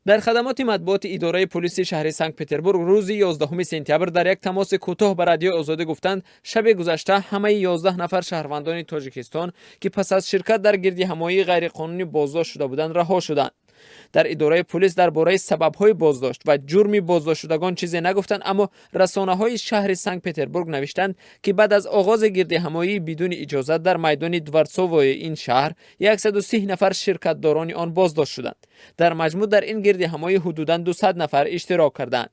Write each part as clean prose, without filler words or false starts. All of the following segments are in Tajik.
Дар хадамоти матбуоти идораи пулиси шаҳри Санкт-Петербург рӯзи 11 сентябр дар як тамоси кӯтоҳ ба Радиои Озодӣ гуфтанд, шаби гузашта ҳамаи 11 нафар шаҳрвандони Тоҷикистон, ки пас аз ширкат дар гирдиҳамоии ғайриқонунӣ боздошт шуда буданд, раҳо шуданд. Дар идораи пулис дар бораи сабабҳои боздошт ва ҷурми боздоштшудагон чизе нагуфтанд, аммо расонаҳои шаҳри Санкт-Петербург навиштанд, ки баъд аз оғози гирдиҳамоии бидуни иҷозат дар майдони Дворцовои ин шаҳр 130 нафар ширкатдорони он боздошт шуданд. Дар маҷмӯъ дар ин гирдиҳамоӣ ҳудудан 200 нафар иштирок карданд.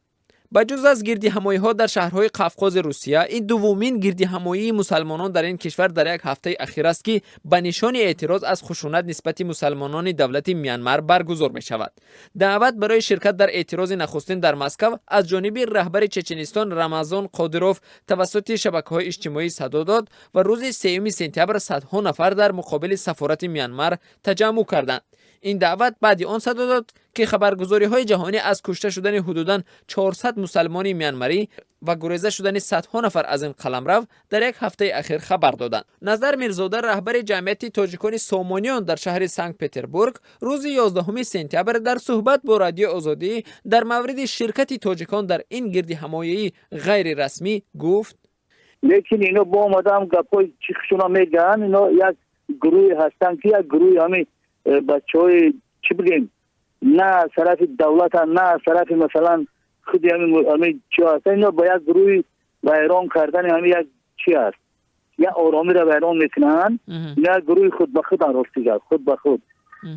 Ба ҷуз аз гирдиҳамоиҳо дар шаҳрҳои Қавқози Русия, ин дуввумин гирдиҳамоии мусалмонон дар ин кишвар дар як ҳафтаи ахир аст, ки ба нишони эътироз аз хушунат нисбати мусалмонони давлати Мянмар баргузор мешавад. Даъват барои ширкат дар эътирози нахустин дар Москав аз ҷониби раҳбари Чеченистон Рамазон Қодиров тавассути шабакаҳои иҷтимоӣ садо дод ва рӯзи 3 сентябр садҳо нафар дар муқобили сафорати Мянмар таҷаммӯъ карданд. Ин даъват баъди он садо дод, ки хабаргузориҳои ҷаҳонӣ аз кушта шудани ҳудудан 400 мусалмони мянмарӣ ва гуреза шудани садҳо нафар аз ин қаламрав дар як ҳафтаи ахир хабар доданд. Назар Мирзода, раҳбари ҷамъияти тоҷикони Сомониён дар шаҳри Санкт-Петербург, рӯзи 11 сентябр дар суҳбат бо Радиои Озодӣ дар мавриди ширкати тоҷикон дар ин гирдиҳамоии ғайрирасмӣ гуфт: Лекин ино бо омадам гапҳои чихшуна мегӯянд. Ино як гурӯҳе ҳастанд, ки як гурӯҳи ҳамин бачаҳои, чӣ бигем, на аз тарафи давлата, на аз тарафи, масалан, худи ҳамин чи ҳастанд. Ино ба як гурӯҳи вайрон кардани ҳамин як чи аст, як оромиро вайрон мекунанд. Ино як гурӯҳи худ ба худан, рости гап, худ ба худ.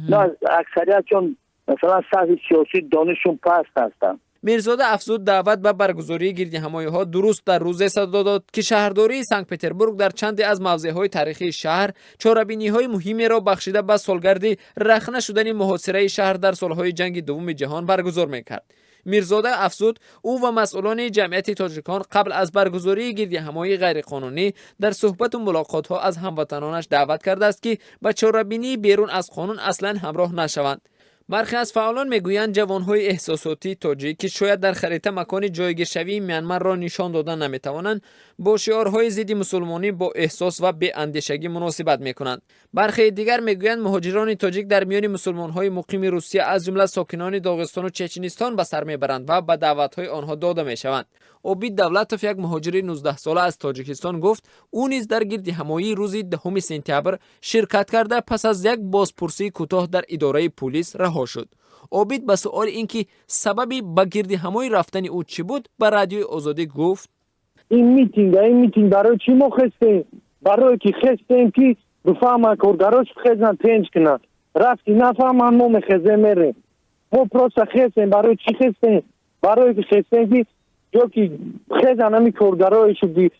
Ино аксарият чун, масалан, сатҳи сиёсии донишшон паст ҳастанд. Мирзода афзуд, даъват ба баргузории гирдиҳамоиҳо дуруст дар рӯзе садо дод, ки шаҳрдории Санкт-Петербург дар чанде аз мавзеъҳои таърихии шаҳр чорабиниҳои муҳимеро бахшида ба солгарди рахна шудани муҳосираи шаҳр дар солҳои Ҷанги Дуввуми ҷаҳон баргузор мекард. Мирзода афзуд, ӯ ва масъулони ҷамъияти тоҷикон қабл аз баргузории гирдиҳамоии ғайриқонунӣ дар суҳбату мулоқотҳо аз ҳамватанонаш даъват кардааст, ки ба чорабинии берун аз қонун аслан ҳамроҳ нашаванд. Бархе аз фаъолон мегӯянд, ҷавонҳои эҳсосотии тоҷик, ки шояд дар харита макони ҷойгиршавии Мянмарро нишон дода наметавонанд, бо шиорҳои зидди мусулмонӣ бо эҳсос ва беандешагӣ муносибат мекунанд. Бархеи дигар мегӯянд, муҳоҷирони тоҷик дар миёни мусулмонҳои муқими Русия, аз ҷумла сокинони Доғистону Чеченистон, ба сар мебаранд ва ба даъватҳои онҳо дода мешаванд. Обид Давлатов, як муҳоҷири 19-сола аз Тоҷикистон, гуфт, ӯ низ дар гирдиҳамоии рӯзи 10 сентябр ширкат карда, пас аз як бозпурсии кӯтоҳ дар идораи пулис раҳо шуд. Обид ба суоли ин ки сабаби ба гирдиҳамоӣ рафтани ӯ чӣ буд, ба Радиои Озодӣ гуфт: Ин митинг барои чӣ мо хестем? Барое ки хестем, ки бифаҳманд, коргарош хезанд, тенҷ кунанд. Рафти нафаҳманд, мо мехезем, мерем. Мо просто хестем. Барои чӣ хестем? Барое ки хестем, ки ё ки хезан ҳами коргарои шуди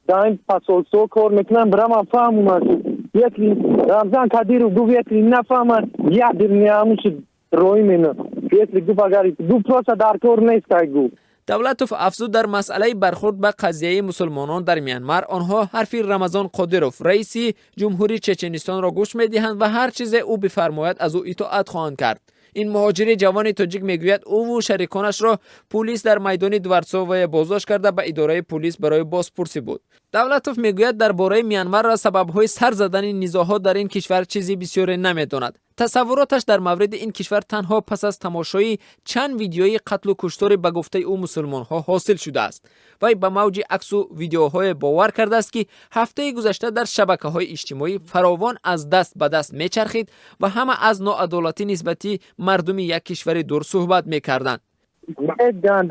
дар ин посольство кор мекунанд, бираман фаҳмонанд, ки если Рамзан Кадиров гуфт, если нафаҳманд, ядерный ҳамуши роӣ мена. Если гуфт, агар гуфт, просто дар кор нест, ай гуфт. Давлатов афзуд, дар масъалаи бархурд ба қазияи мусулмонон дар Мянмар онҳо ҳарфи Рамазон Қодиров, раиси ҷумҳурии Чеченистонро гӯш медиҳанд ва ҳар чизе ӯ бифармояд, аз ӯ итоат хоҳанд кард. Ин муҳоҷири ҷавони тоҷик мегӯяд, ӯву шариконашро пулис дар майдони Дворцовая боздошт карда, ба идораи пулис барои бозпурсӣ буд. Давлатов мегӯяд, дар бораи Мянмар ва сабабҳои сар задани низоъҳо дар ин кишвар чизи бисёре намедонад. Тасаввуроташ дар мавриди ин кишвар танҳо пас аз тамошои чанд видеои қатлу куштори ба гуфтаи ӯ мусулмонҳо ҳосил шудааст. Вай ба мавҷи аксу видеоҳое бовар кардааст, ки ҳафтаи гузашта дар шабакаҳои иҷтимоӣ фаровон аз даст ба даст мечархид ва ҳама аз ноадолатӣ нисбати мардуми як кишвари дур суҳбат мекарданд.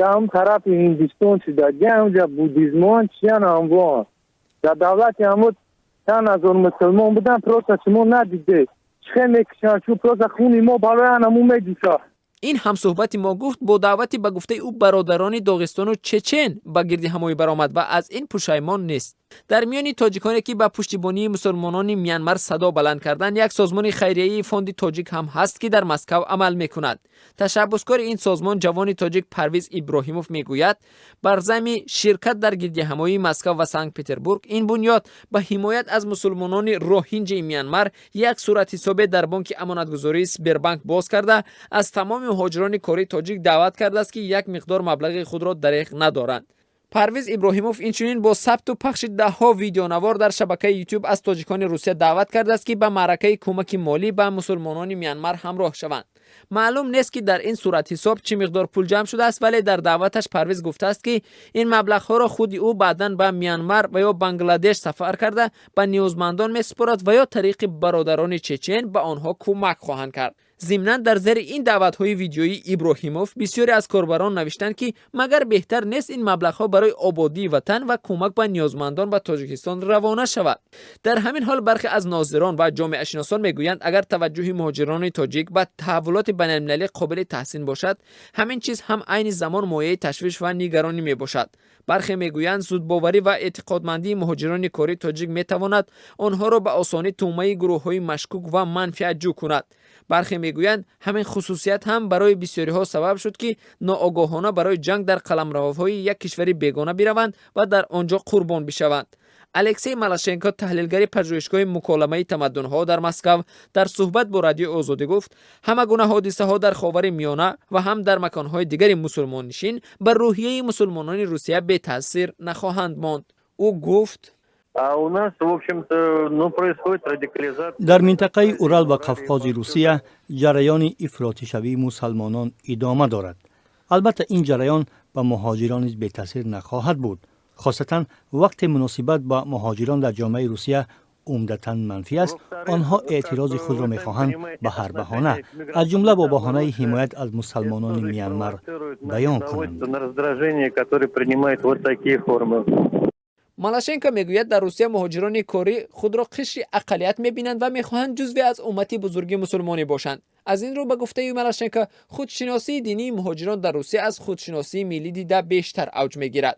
Даам тарафи Ҳиндистон шуда, ҷа буддизмон чиян, амвон дар давлати ҳамо чанд ҳазор мусулмон будан. Просто шумо надидед, чихе мекушанд, чун просто хуни мо барои анаму медӯшад. Ин ҳамсӯҳбати мо гуфт, бо даъвати ба гуфтаи ӯ бародарони доғистону чечен ба гирдиҳамоӣ баромад ва аз ин пушаймон нест. Дар миёни тоҷиконе, ки ба пуштибонии мусулмонони Мянмар садо баланд карданд, як созмони хайрияи Фонди Тоҷик ҳам ҳаст, ки дар Москав амал мекунад. Ташаббускори ин созмон, ҷавони тоҷик Парвиз Иброҳимов мегӯяд, бар зами ширкат дар гирдиҳамоии Москав ва Санкт Петербург ин бунёд ба ҳимоят аз мусулмонони роҳинҷи Мянмар як суратҳисобе дар бонки амонатгузории Сбербанк боз карда, аз тамоми муҳоҷирони кории тоҷик даъват кардааст, ки як миқдор маблағи худро дареғ надоранд. Парвиз Иброҳимов инчунин бо сабту пахши даҳҳо видеонавор дар шабакаи Ютуб аз тоҷикони Русия даъват кардааст, ки ба маъракаи кӯмаки молӣ ба мусулмонони Мянмар ҳамроҳ шаванд. Маълум нест, ки дар ин суратҳисоб чӣ миқдор пул ҷамъ шудааст, вале дар даъваташ Парвиз гуфтааст, ки ин маблағҳоро худи ӯ баъдан ба Мянмар ва ё Бангладеш сафар карда, ба ниёзмандон месупорад ва ё тариқи бародарони чечен ба онҳо кӯмак хоҳанд кард. Зимнан, дар зери ин даъватҳои видеоии Иброҳимов бисёре аз корбарон навиштанд, ки магар беҳтар нест ин маблағҳо барои ободии ватан ва кӯмак ба ниёзмандон ба Тоҷикистон равона шавад? Дар ҳамин ҳол, бархе аз нозирон ва ҷомеашиносон мегӯянд, агар таваҷҷӯҳи муҳоҷирони тоҷик ба таҳаввулоти байналмилалӣ қобили таҳсин бошад, ҳамин чиз ҳам айни замон мояи ташвиш ва нигаронӣ мебошад. Бархе мегӯянд, зудбоварӣ ва эътиқодмандии муҳоҷирони корӣ тоҷик метавонад онҳоро ба осонӣ тӯъмаи гурӯҳҳои машкук ва манфиатҷӯ кунад. Бархе мегӯянд, ҳамин хусусият ҳам барои бисёриҳо сабаб шуд, ки ноогоҳона барои ҷанг дар қаламравҳои як кишвари бегона бираванд ва дар он ҷо қурбон бишаванд. Алексей Малашенко, таҳлилгари пажӯҳишгоҳи муколамаи тамаддунҳо дар Москав, дар суҳбат бо Радиои Озодӣ гуфт, ҳама гуна ҳодисаҳо дар Ховари Миёна ва ҳам дар маконҳои дигари мусулмоннишин ба рӯҳияи мусулмонони Русия бетаъсир нахоҳанд монд. Ӯ гуфт: А у нас, в общем-то, ну, происходит радикализация. Дар минтақаи Урал ва Қавқози Русия ҷараёни ифротишавии мусалмонон идома дорад. Албатта, ин ҷараён ба муҳоҷирон низ бетаъсир нахоҳад буд, хосатан вақте муносибат ба муҳоҷирон дар ҷомеаи Русия умдатан манфӣ аст. Онҳо эътирози худро мехоҳанд ба ҳар баҳона, аз ҷумла бо баҳонаи ҳимоят аз мусалмонони Мянмар, баён кунанд. На раздражение, которое принимает вот такие формы. Малашенко мегӯяд, дар Русия муҳоҷирони корӣ худро қишри ақаллият мебинанд ва мехоҳанд ҷузве аз уммати бузурги мусулмонӣ бошанд. Аз ин рӯ, ба гуфтаи Малашенко, худшиносии динии муҳоҷирон дар Русия аз худшиносии миллӣ дида бештар авҷ мегирад.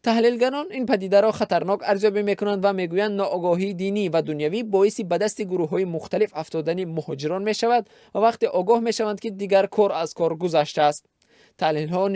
Таҳлилгарон ин падидаро хатарнок арзёбӣ мекунанд ва мегӯянд, ноогоҳии динӣ ва дунявӣ боиси ба дасти гурӯҳҳои мухталиф афтодани муҳоҷирон мешавад ва вақте огоҳ мешаванд, ки дигар кор аз кор гузаштааст. Таҳлилҳо